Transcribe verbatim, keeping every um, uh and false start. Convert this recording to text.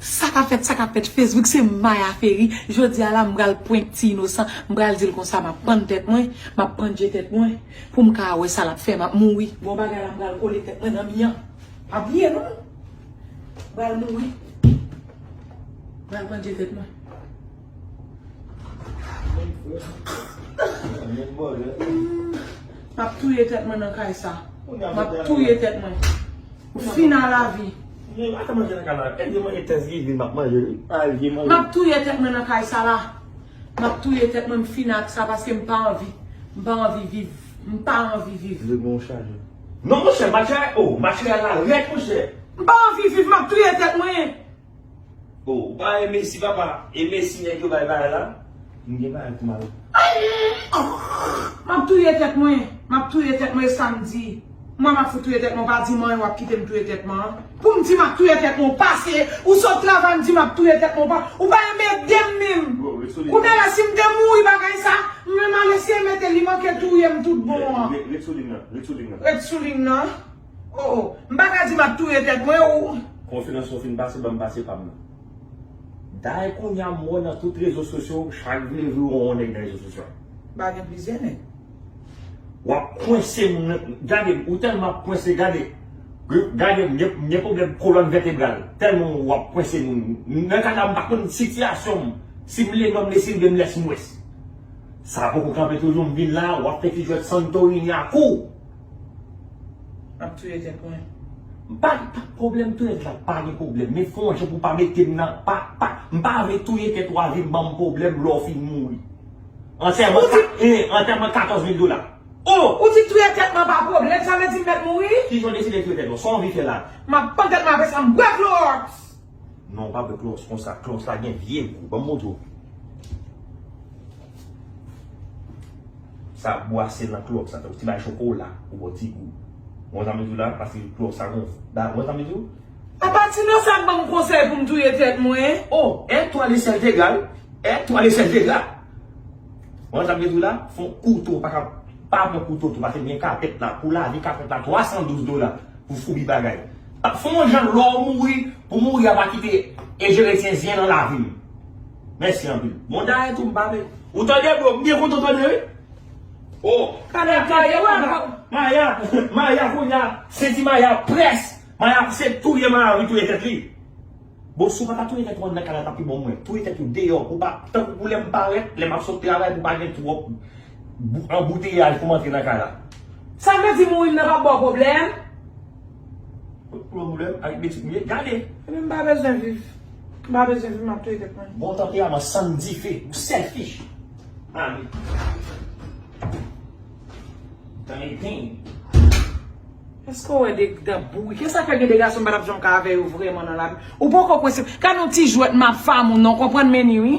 Sa k ap fèt, sa k ap fèt, Facebook se Maya Ferry. Jodi a la, m pral prank ti inosan. M pral di l konsa, m ap pann tèt mwen, m ap pann je tèt mwen. Pou m ka wè sa l ap fè, m ap mouri. Bon bagay la, m pral kole tèt mwen nan mi an. Pa bliye non. M pral mouri. M pral pann je tèt mwen. M ap touye tèt mwen nan kay sa. M ap touye tèt mwen. M fin a lavi. Men, ata manje nan kay la. Ede manje Thanksgiving, m ap manje, wi. Pa al vye manje. M ap touye tèt mwen nan kay sa la. M ap touye tèt mwen, m fin ak sa paske m pa anvi. M pa anvi viv. M pa anvi viv. Vle bon chaje. Non, monchè, matyè, oh, matyè la rèd, monchè. M pa anvi viv, m ap touye tèt mwen. Oh, ou pa e Messi, papa. E Messi nèg yo bay bagay la. M gen bagay pou m al. M ap touye tèt mwen. M ap touye tèt mwen e sa m di. Mwen m ap fout touye tèt mwen, w pa di m anyen, w ap kite m touye tèt mwen. Pou m di m ap touye tèt mwen, ou pase, ou sot travay, m di m ap touye tèt mwen, ou pa, ou pa ede m menm. Bro, ret sou liy nan. Kounye a la, si m te mouri bagay sa, m menm al eseye mete li manke touye m tout bon an. Ret, ret sou liy nan, ret sou liy nan. Ret sou liy nan. Oh, oh. M pa ka di m ap touye tèt mwen, ou. Konferans ou fin pase, ban m pase pa m nan. Dayè kounye a m wè nan tout rezo sosyo, chak vle vre ou wè yon nèg nan rezo sosyo. M pa gen plizyè nèg. W ap kwense moun nan, gade, ou tèlman ap kwense, gade, gade, m gen, m gen pwoblèm kolòn vètebral, tèlman w ap kwense moun. Nan ka la, m pa konn sitiyasyon m, si m leve m lese leve m lès m wès. Sa poko kanpe toujou, m vin la, w ap fè ti jwèt Santorini ak ou. M ap touye tèt mwen. M pa, pa pwoblèm touye tèt la, pa gen pwoblèm. Men fè yon jan pou pa mete m nan, pa, pa, m pa vle touye tèt ou a vin ban m pwoblèm lè w fin mouri. Antèman, ou di, ka- eh, antèman katòz mil dola. Oh! Ou di touye tèt mwen pa pwoblèm, sa vle di m mèt mouri? Kijan w deside touye tèt ou? Sa w anvi fè la? M ap pann tèt mwen apre sa, m bwè klowòks. Non, pa bwè klowòks konsa. Klowòks la gen vye gou. Ban m montre w. Sa bwase nan klowòks la, tankou ti bay chokola, ou bò ti gou. Ou konn sa m di w la, paske klowòks la gon, ba, ou konn sa m di w? Apa ti inosan k ban m konsèy pou m touye tèt mwen? Oh, aide-toi à l'échelle de Graal. Aide-toi à l'échelle de Graal. Ou konn sa m di w la, fon kouto, pa ka, pa pran kouto tou, paske m gen kapèt la, pou lavi kapèt la, twa san douz dola. Pou foubi bagay. Ap fè yon jan lè w mouri, pou mouri a pa kite e jere tyen zyen nan lavi m. Mèsi anpil. Bon dayè tou m pa vle. Ou tande bro, m byen kontan tande wi. Oh, Maya, Maya, Maya, kounye a, se di Maya près. Maya, se touye Maya, wi, touye tèt li. Bon, si w pa ta touye tèt ou anndan kay la, t ap pi bon mwen. Touye tèt ou deyò, pou pa, tankou pou lè m parèt, lè m ap sot travay, pou pa gen twòp bou-, anbouteyaj pou m antre nan kay la. Sa vle di mouri m nan p ap ba w pwoblèm? Pwoblèm avèk betiz m ye, gade. Ebyen, m pa bezwen viv. M pa bezwen viv, m ap touye tèt mwen. Bon tanperaman, san dife, ou selfish. Ale. Tan e peny. Èske w wè de dan bourike? Sa fè gen de gason m pa t ap janm ka avè yo vrèman nan lavi. Ou poko kwense. Gade yon ti jwèt m ap fè moun nan, w konprann, Meni, wi.